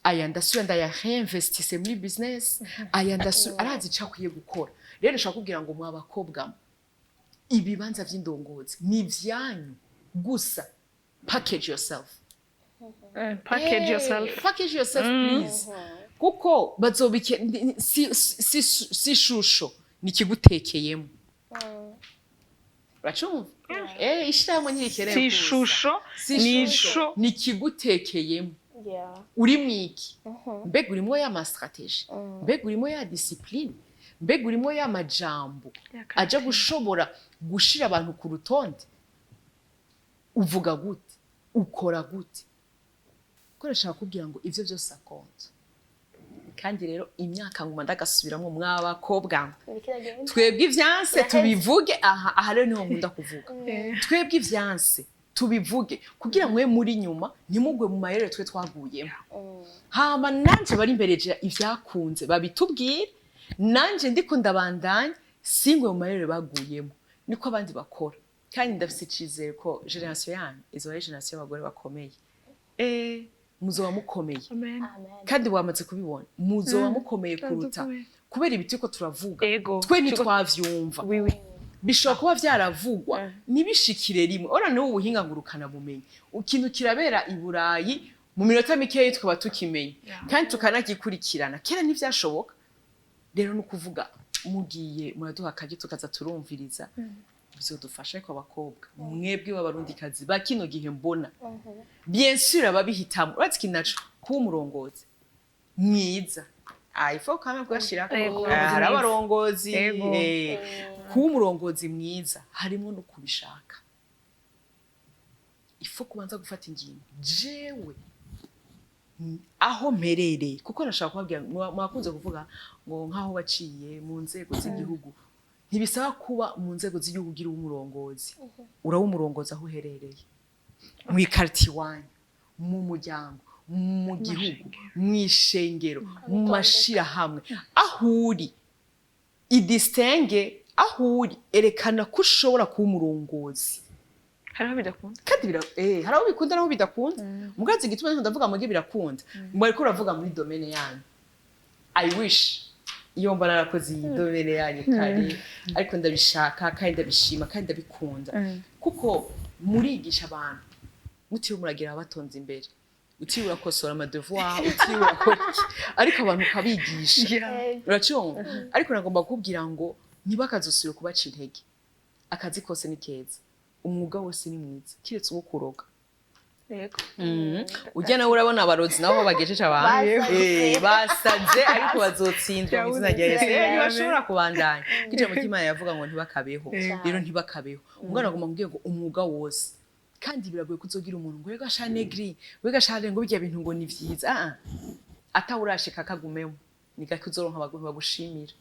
aya ndasubira ndayareinvestisse muri business, aya ndasubira, arazi icyo akwiye gukora. Rero ndashaka kubwira ngo mwa bakobwa mwe, ibibanza vy'indongozi ni ivyanyu gusa. Package yourself. Package yourself. Package yourself, please, kuko bazobike si ishusho, ni ikigutekeyemo. Uracumva? Ishirahamwe ntirikeneye Si kuza. ishusho, Si ni ishusho, isho. ni ikigutekeyemo. Uri mwiki? Mbega urimo ya ma stratégie? Mbega urimo ya discipline? Mbega urimo ya majambo aja gushobora gushira abantu ku rutonde? Uvuga gute? Ukora gute? Ko ndashaka kubwira ngo ivyo byose akonta. Kandi rero imyaka nguma ndagasubiramwo, mw'abakobwa, Iriko iragenda. twebwe ivyanse Iraheze. tubivuge aha. Aha rero niho nkunda kuvuga, twebwe ivyanse tubivuge kugira mwe muri nyuma ntimugwe mu mayere twe twaguyemo. Hama nanje bari imbere je ivyakunze babitubwire, nanje ndiko ndabandanya singwe mu mayere baguyemo. Niko abandi bakora, kandi ndafise icizere ko génération yanyu izoba ari génération y'abagore bakomeye. Muzoba mukomeye. Amen. Amen. Kandi wamaze kubibona, muzoba mukomeye kuruta Dukomeye. kubera ibi turiko turavuga. Ego. Twe ntitwavyumva. Oui, oui. Bishobora kuba vyaravugwa ntibishikire rimwe. Ora niwo ubuhinga ngurukana bumenyi, ikintu kirabera i Burayi, mu minota mikeyi tukaba tukimenya kandi tukanagikurikirana. Kera ntivyashoboka. Rero ni ukuvuga mugiye muraduha akaryo tukaza turumviriza, bizodufasha. Ariko abakobwa mwebwe b'Abarundikazi ba kino gihe, mbona bien sûr ababihitamo, uretse ikintu naco kuba umurongozi mwiza. Ah, il faut quand même kuyashirako. Ego, hari mwiza. abarongozi. Ego. Kuba umurongozi mwiza harimo no kubishaka. Il faut kubanza gufata ingingo, jewe aho mperereye, kuko nashaka kubabwira, mwakunze kuvuga ngo nk'aho waciye mu nzego z'igihugu. Ntibisaba kuba mu nzego z'igihugu ugira umurongozi. Uraba umurongozi aho uherereye, mu ikariti iwanyu, mu muryango, mu gihugu, mu ishengero, mu mashirahamwe, aho uri idistingue, aho uri erekana ko ushobora kuba umurongozi. Hariho bidakunda. Kandi hari aho bikunda n'aho bidakunda. Mugazi igituma ndiko ndavuga muge birakunda, mwariko uravuga muri domaine yanyu. I wish iyo mba narakoze iyi domaine yanyu kare, ariko ndabishaka kandi ndabishima kandi ndabikunda, kuko murigisha abantu mutiriwe muragira abatonze imbere, utiriwe urakosora ama devoir, utiriwe urakora iki, ariko abantu ukabigisha. Uracyumva? Ariko nagomba kukubwira ngo ntibakazosubire kubaca intege. Akazi kose ni keza, umwuga wose ni mwiza, kiretse uwo kuroga. Yego. Ujya nawe urabona abarozi nabo bagejeje abantu. Basaze. Basaze, ariko bazotsindwa mu izina rya Yesu. Amen. Ntibashobora kubandanya kije mu Imana yavuga ngo ntibakabeho. Rero ntibakabeho. Umwana agomba kubwira ngo umwuga wose, kandi biragoye kuzogira umuntu ngo wega sha negri, wega sha ngo bijya bintu ngo ni vyiza. Ah ah, atawurashika akagumemo, ni gake uzoronka abantu bagushimira,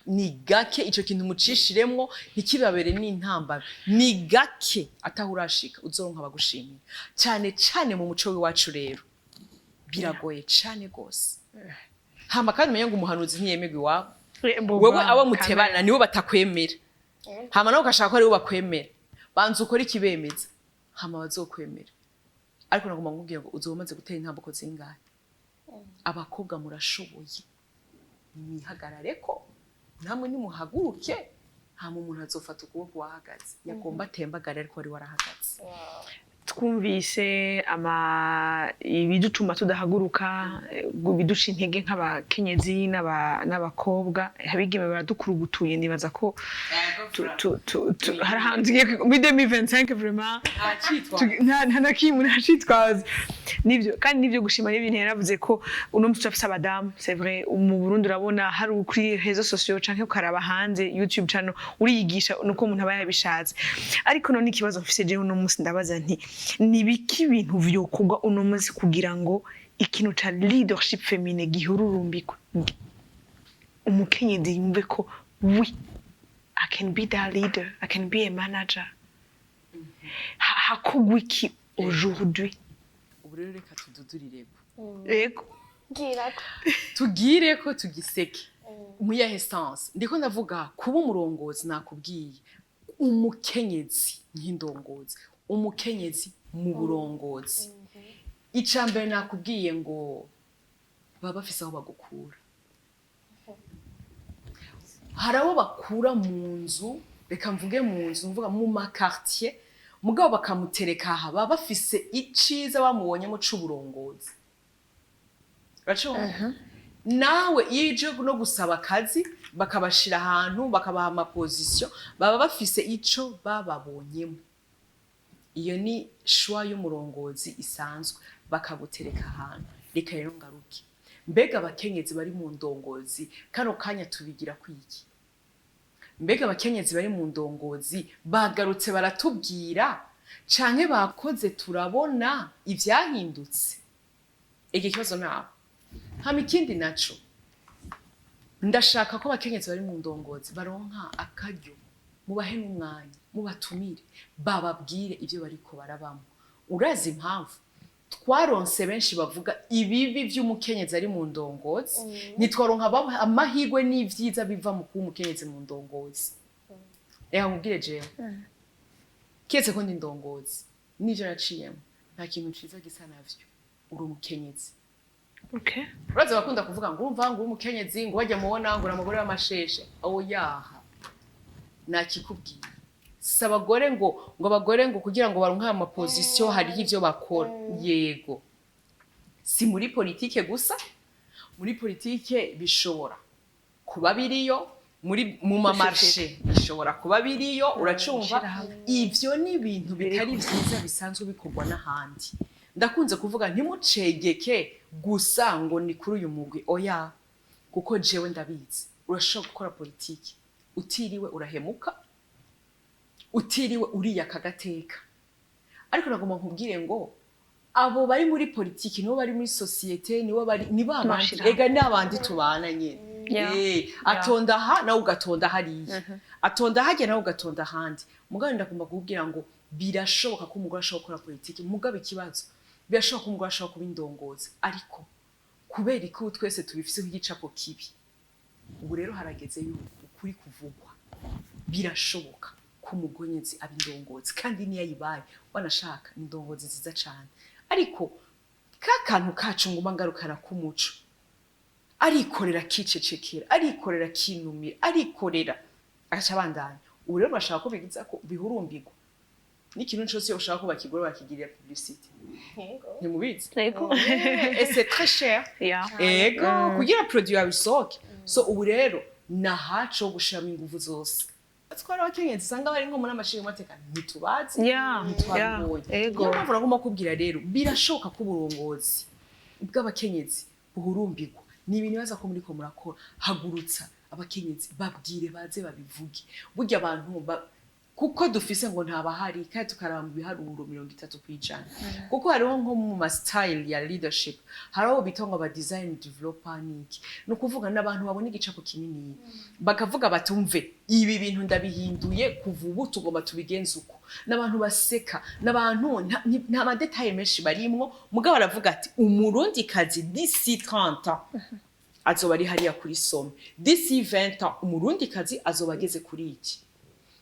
ni gake. Ico kintu mucishiremwo ntikibabere n'intambara. Ni gake atahurashika uzoronka abagushimira, cyane cyane mu muco w'iwacu. Rero biragoye cane gose. Hama kandi umenye ngo umuhanuzi ntiyemerwa iwabo. Wewe abo mutebana nibo batakwemera, hama nawe ugashaka ko aribo bakwemera. Banza ukore ikibemeza, hama bazokwemera. Ariko nagomba nkubwira ngo uzoba umaze gutera intambuko zingahe? Abakobwa murashoboye, nimwihagarare ko namwe nimuhaguruke, hama umuntu azofata ukuboko wahagaze yagomba atembagare, ariko wari warahagaze. Twumvise ama ibidutuma tudahaguruka, ibiduca intege nk'abakenyezi n'abakobwa, abigeme baradukurugutuye. Nibaza ko hari ahantu tugiye muri 2025 vraiment nta na kimwe, nta citwazo. Nivyo, kandi nivyo gushima n'ibintu yaravuze ko uno musi turafise abadamu. C'est vrai, mu Burundi urabona hari kuri réseaux sociaux canke ukaraba hanze YouTube channel, uriyigisha nuko umuntu aba yabishatse. Ariko none ikibazo mfise jewe uno musi, ndabaza nti: ni biki ibintu vyokorwa uno musi kugira ngo ikintu ca leadership féminin gihururumbikwe, umukenyezi yumve ko oui, I can be that leader, I can be a manager? Hakorwa iki aujourd'hui? Ubu rero reka tududurireko. Yego. Bwira ko. Tugire ko tugiseke mu yahe sens? Ndiko ndavuga kuba umurongozi. Nakubwiye umukenyezi nk'indongozi, umukenyezi mu burongozi. Ica mbere nakubwiye ngo baba bafise aho bagukura. Hari abo bakura mu nzu, reka mvuge mu nzu, mvuga mu ma quartier, mugabo bakamutereka aha, baba bafise iciza bamubonyemo c'uburongozi. Uracumva? Nawe iyo uje no gusaba akazi, bakabashira ahantu, bakabaha ama position, baba bafise ico bababonyemo. Iyo ni choix y'umurongozi isanzwe, bakagutereka ahantu. Reka rero ngaruke: mbega abakenyezi bari mu ndongozi kano kanya tubigira kwiki? Mbega abakenyezi bari mu ndongozi bagarutse baratubwira, canke bakoze turabona ivyahindutse? Iki kibazo nabo. Hama ikindi naco, ndashaka ko abakenyezi bari mu ndongozi baronka akaryo, mubahe n'umwanya, mubatumire, bababwire ibyo bariko barabamo. Urazi impamvu twaronse benshi bavuga ibibi vy'umukenyezi ari mu ndongozi, ntitwaronka amahirwe n'ivyiza biva mu kuba umukenyezi mu ndongozi? Reka nkubwire, jewe kiretse ko ndi ndongozi n'ivyo naciyemo, nta kintu ciza gisa navyo uri umukenyezi. Urazi bakunda kuvuga ngo urumva ngo uri umukenyezi, ngo wajya mubona ngo uri umugore w'amasheshe. Oyaha, nakikubwiye, si abagore ngo abagore ngo kugira ngo baronke aya ma position hariho ivyo bakora. Yego, si muri politike gusa. Muri politike bishobora kuba biriyo, muri mu ma marché bishobora kuba biriyo, uracumva? Ishirahamwe. Ivyo ni ibintu bitari vyiza bisanzwe bikorwa n'ahandi. Ndakunze kuvuga, ntimucegeke gusa ngo ni kuri uyu mugwi, oya, kuko jewe ndabizi, urashobora gukora politiki utiriwe urahemuka, utiriwe uriyaka agateka. Ariko nagomba nkubwire ngo abo bari muri politiki nibo bari muri société, nibo bari ni ba bandi. Mashirahamwe. Ega ni abandi tubana nyene. Atonda aha, nawe ugatonda hariya, atonda harya, nawe ugatonda ahandi. Mugabo ndagomba kukubwira ngo birashoboka ko umugore ashobora gukora politiki. Mugabo ikibazo, birashoboka ko umugore ashobora kuba indongozi, ariko kubera ko ubu twese tubifise nk'igicapo kibi, ubu rero harageze yuko ukuri kuvugwa. Birashoboka ko umukenyezi aba indongozi, kandi niyo ayibaye wanashaka ni indongozi nziza cane. Ariko ka kantu kacu nguma ngarukana k'umuco, arikorera akicecekera, arikorera akinumira, arikorera agaca abandanya. Ubu rero bashaka ko bigiza ko bihurumbirwa n'ikintu cose. Iyo ushaka ko bakigura, bakigirira publicité. Ntimubizi? Yego. Et c'est très cher. Ego, kugira produit yawe isohoke. So ubu rero nahaco ho gushiramo inguvu zose. Twari abakenyezi usanga bari nko muri amashinga mateka, ntitubazi, ntitwabibonye. Niyo mpamvu nagomba kubwira rero, birashoboka ko uburongozi bw'abakenyezi buhurumbirwa. Ni ibintu bibaza ko muriko murakora. Hagurutsa abakenyezi, babwire baze babivuge. Burya abantu kuko dufise ngo ntabahari, kandi tukaraba mu biharuro 30%, kuko hariho nko mu ma style ya leadership, hariho bita ngo aba design developer. Niki ni ukuvuga n'abantu babona igicapo kinini, bakavuga bati: "Umve, ibi bintu ndabihinduye, kuva ubu tugomba tubigenze uko." N'abantu baseka, n'abantu nta ma détails menshi barimwo, mugabo baravuga ati: "Umurundikazi d'ici 30 ans." Azoba ari hariya kuri sommet. D'ici 20 ans, umurundikazi azoba ageze kuri iki.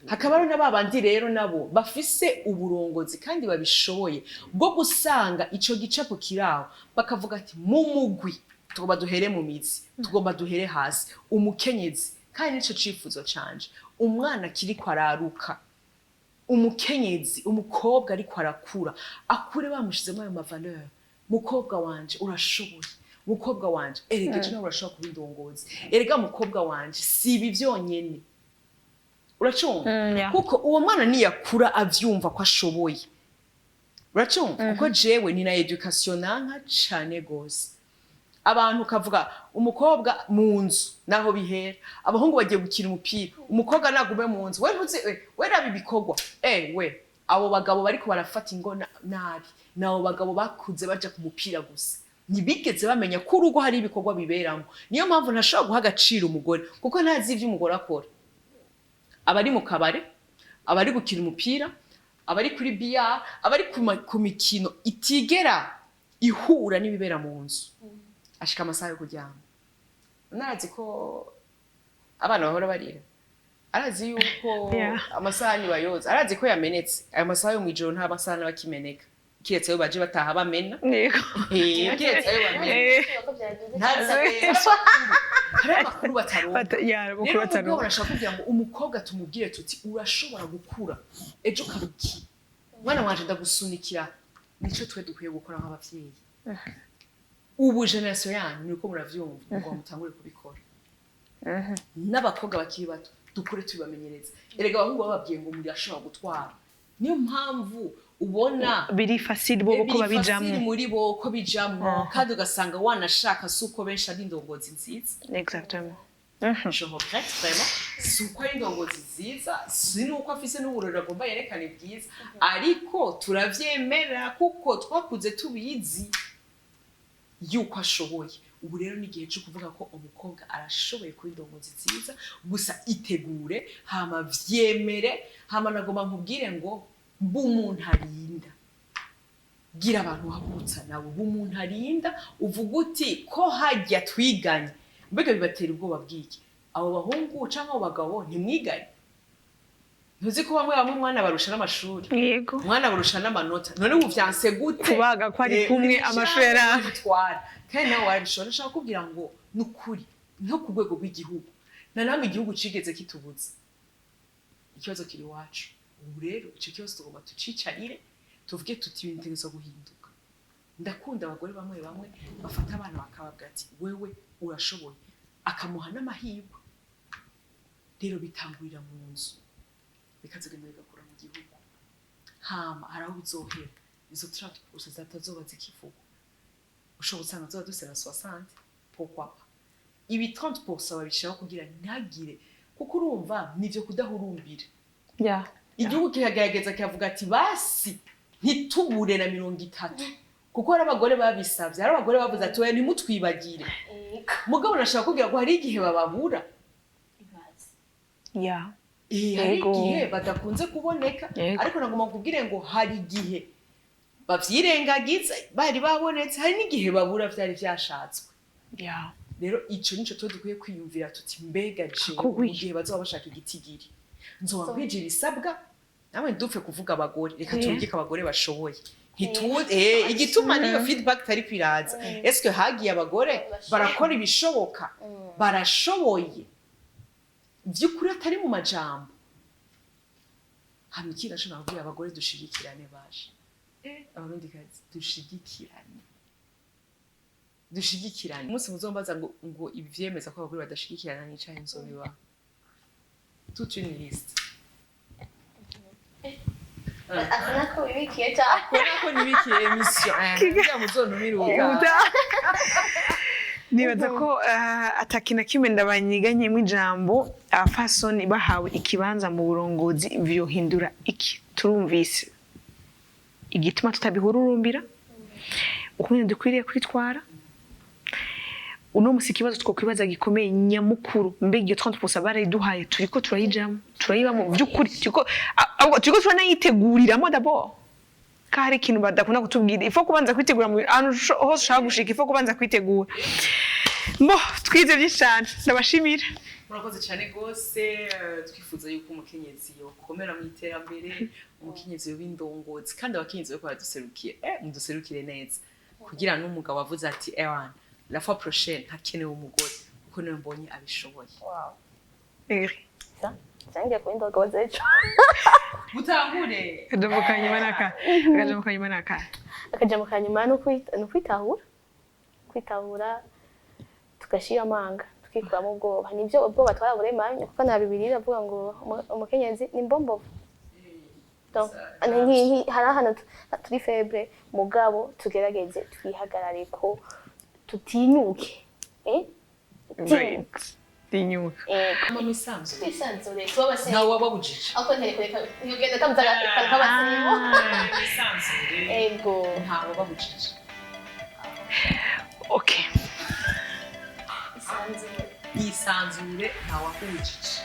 Hakaba hariho na babandi rero nabo bafise uburongozi kandi babishoboye bwo gusanga ico gicapo kiraho, bakavuga ati: "Mu mugwi tugomba duhere mu mizi, tugomba duhere hasi umukenyezi." Kandi nico cifuzo canje: umwana kiriko araruka, umukenyezi, umukobwa ariko arakura, akure bamushizemo ayo ma valeurs: "Mukobwa wanje, urashoboye. Mukobwa wanje, erega ejo nawe urashobora kuba indongozi. Erega mukobwa wanje, si ibi vyonyene." Uracumva? Yeah. Kuko uwo mwana niyakura avyumva ko ashoboye, uracumva? Kuko jewe ni na éducation nanka cane gose. Abantu ukavuga umukobwa mu nzu, naho bihera. Abahungu bagiye gukina umupira, umukobwa nagume mu nzu. We ntuzi we raba ibikorwa. We abo bagabo bariko barafata ingo nabi, nabo bagabo bakuze baja ku mupira gusa, ntibigeze bamenya ko urugo hari ibikorwa biberamo. Niyo mpamvu ntashobora guha agaciro umugore, kuko ntazi ivyo umugore akora. Abari mu kabare, abari gukina umupira, abari kuri billard, abari ku mikino itigera ihura n'ibibera mu nzu. Ashika amasaha yo kuryama, narazi ko abana bahora barira, arazi yuko amasahani bayoza, arazi ko yamenetse. Ayo masaha yo mw'ijoro nta masahani aba akimeneka, kiretse ayo baje bataha bamena. Kiretse ayo bamena. Ko byaduze. Ntazi hari amakuru bataronka. Ya, amakuru Rero bataronka. umugabo arashaka kugira ngo umukobwa tumubwire tuti: "Urashobora gukura ejo ukaba iki. Mwana wanje, ndagusunikira." Nico twe dukwiye gukora nk'abavyeyi. Ubu génération yanyu niko muravyumva ngo mutangure kubikora. N'abakobwa bakiri bato dukure tubibamenyereza. Erega abahungu bababwiye ngo murashobora gutwara, niyo mpamvu ubona biri facile bo ko biri babijamwo. Facile muri bo ko bijamwo, kandi ugasanga wanashaka si uko benshi ari indongozi nziza. Exactement. Je regrette vraiment. Si uko ari indongozi nziza, si nuko afise n'uburori agomba yerekane bwiza, ariko turavyemera kuko twakuze tubizi yuko ashoboye. Ubu rero ni igihe cyo kuvuga ko umukobwa arashoboye kuba indongozi nziza. Gusa itegure, hama vyemere. Hama nagomba nkubwire ngo b'umuntu arinda gira abantu uhagurutsa nabo, b'umuntu arinda uvuga uti ko hajya twiganye. Mbega bibatera ubwoba bw'iki abo bahungu canke abo bagabo ntimwiganye? Ntuzi ko bamwe bamwe umwana barusha n'amashuri? Umwana barusha n'amanota. None ubu vyanse gute? Kubaga ko ari kumwe, amashuri bitwara kandi nawe warabishobora. Ndashaka kubwira ngo ni ukuri, nko ku rwego rw'igihugu, na namwe igihugu cigeze kitubuza. Ikibazo kiri iwacu. Ubu rero ico kibazo tugomba tucicarire, tuvuge tuti: "Ibintu bitegerezwa guhinduka." Ndakunda abagore bamwe bamwe bafata abana bakababwira ati: "Wewe urashoboye," akamuha n'amahirwe. Rero bitangurira mu nzu, bikazogenda bigakura mu gihugu. Hama hari aho bizohera, izo 30% zatazoba zikivugwa. Ushobora usanga zoba dufise na 60, pourquoi pas? Ibi 30% babishiraho kugira ntihagire, kuko urumva nivyo kudahurumbira. Igihugu kikagerageza kikavuga ati: "Basi ntitubure na 30," kuko hari abagore babisavye, hari abagore bavuze ati: "Oya, ntimutwibagire." Mugabo nashaka kubwira ko hari igihe bababura. Hari igihe badakunze kuboneka. Ariko nagomba kubwire ngo hari igihe bavyirengagiza bari babonetse, hari n'igihe babura vyari vyashatswe. Rero ico nico tuba dukwiye kwiyumvira tuti: "Mbega jewe Hakorwa mu iki? gihe bazoba bashaka igitigiri, nzoba nkwije ibisabwa?" Namwe ntidupfe kuvuga abagore, reka tubwike abagore bashoboye. Igituma niyo feedback itari kwiraza, eske hagiye abagore barakora ibishoboka, barashoboye vy'ukuri, atari mu majambo? Hama ikindi nashobora kubwira abagore: dushigikirane. Baje abarundikazi, dushigikirane, dushigikirane. Umunsi muzombaza ngo ibi vyemeza ko abagore badashigikirana, nicaye nzobibaha toute une liste. Asa nako wibikiye cyane. Kubona ko nibikiye émission kugira muzontumire ubutaha. Nibaza ko ataki na kimwe ndabanyiganyemo ijambo. Abafasoni bahawe ikibanza mu burongozi vyohindura iki? Turumvise igituma tutabihururumbira, ukuntu dukwiriye kwitwara. Uno musi ikibazo twokwibaza gikomeye nyamukuru: mbega iyo 30% barayiduhaye, turiko turayijamo, turayibamo vy'ukuri? Turiko ahubwo turiko turanayiteguriramwo d'abord? Ko hari ikintu badakunda kutubwira: ifo kubanza kwitegura mu ahantu hose ushaka gushika, ifo kubanza kwitegura. Mbo twize byinshi cyane, ndabashimira. Murakoze cyane rwose. Twifuza yuko umukenyezi yokomera mu iterambere, umukenyezi w'indongozi, kandi abakenyezi bariko baraduserukiye, muduserukire neza kugira n'umugabo avuze ati: "Ewana, la fois prochaine hakenewe umugore kuko niwe mbonye abishoboye." Wow. Eri. Sa cyangiye kuba indongozi ejo. Mutangure. Akajambo ka nyuma naka, akajambo ka nyuma naka. Akajambo ka nyuma ni ukwitahura, kwitahura, tugashira amanga, tukikuramo ubwoba. Nibyo, ubwoba twaraburemanye, kuko na Bibiliya iravuga ngo umukenyezi ni mbombovu. Donc, hari ahantu turi faible, mugabo tugerageze twihagarare ko tutinyuke, eh? Right, tinyuka. Ego. Mama, isanzure. Twisanzure, tuba abasirimu. Ntawe wababujije. Ako nterekureka ntugenda utabuze akantu k'abasirimu. Isanzure. Ego. Ntawe wababujije. Okay. Isanzure. Isanzure, ntawe wakubujije.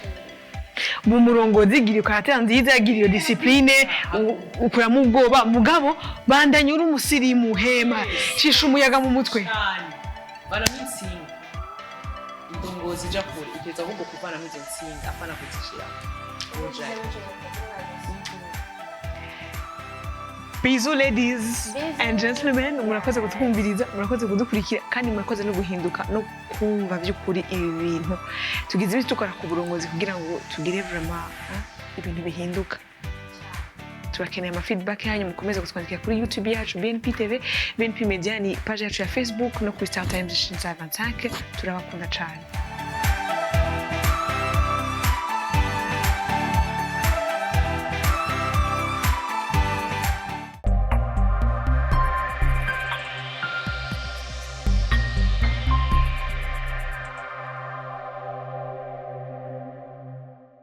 Mu murongozi, gira caractère nziza, gira iyo discipline, ukuramo ubwoba, mugabo bandanya uri umusirimu, hema, cisha umuyaga mu mutwe. Cyane, vanamo insinga. Indongozi ija kure itegereza ahubwo kuvanamo izo nsinga, apana kuzishira ujaye. Bisous, ladies Bisous. and gentlemen. Murakoze kutwumviriza, murakoze kudukurikira, kandi murakoze no guhinduka no kumva by'ukuri ibi bintu tugize iminsi dukora ku burongozi kugira ngo tugire vraiment, hein, ibintu bihinduka. Turakeneye ama feedback yanyu. Mukomeze kutwandikira kuri YouTube yacu BNP TV, BNP Media ni page yacu ya Facebook, no kuri Star Times 25. Turabakunda cyane.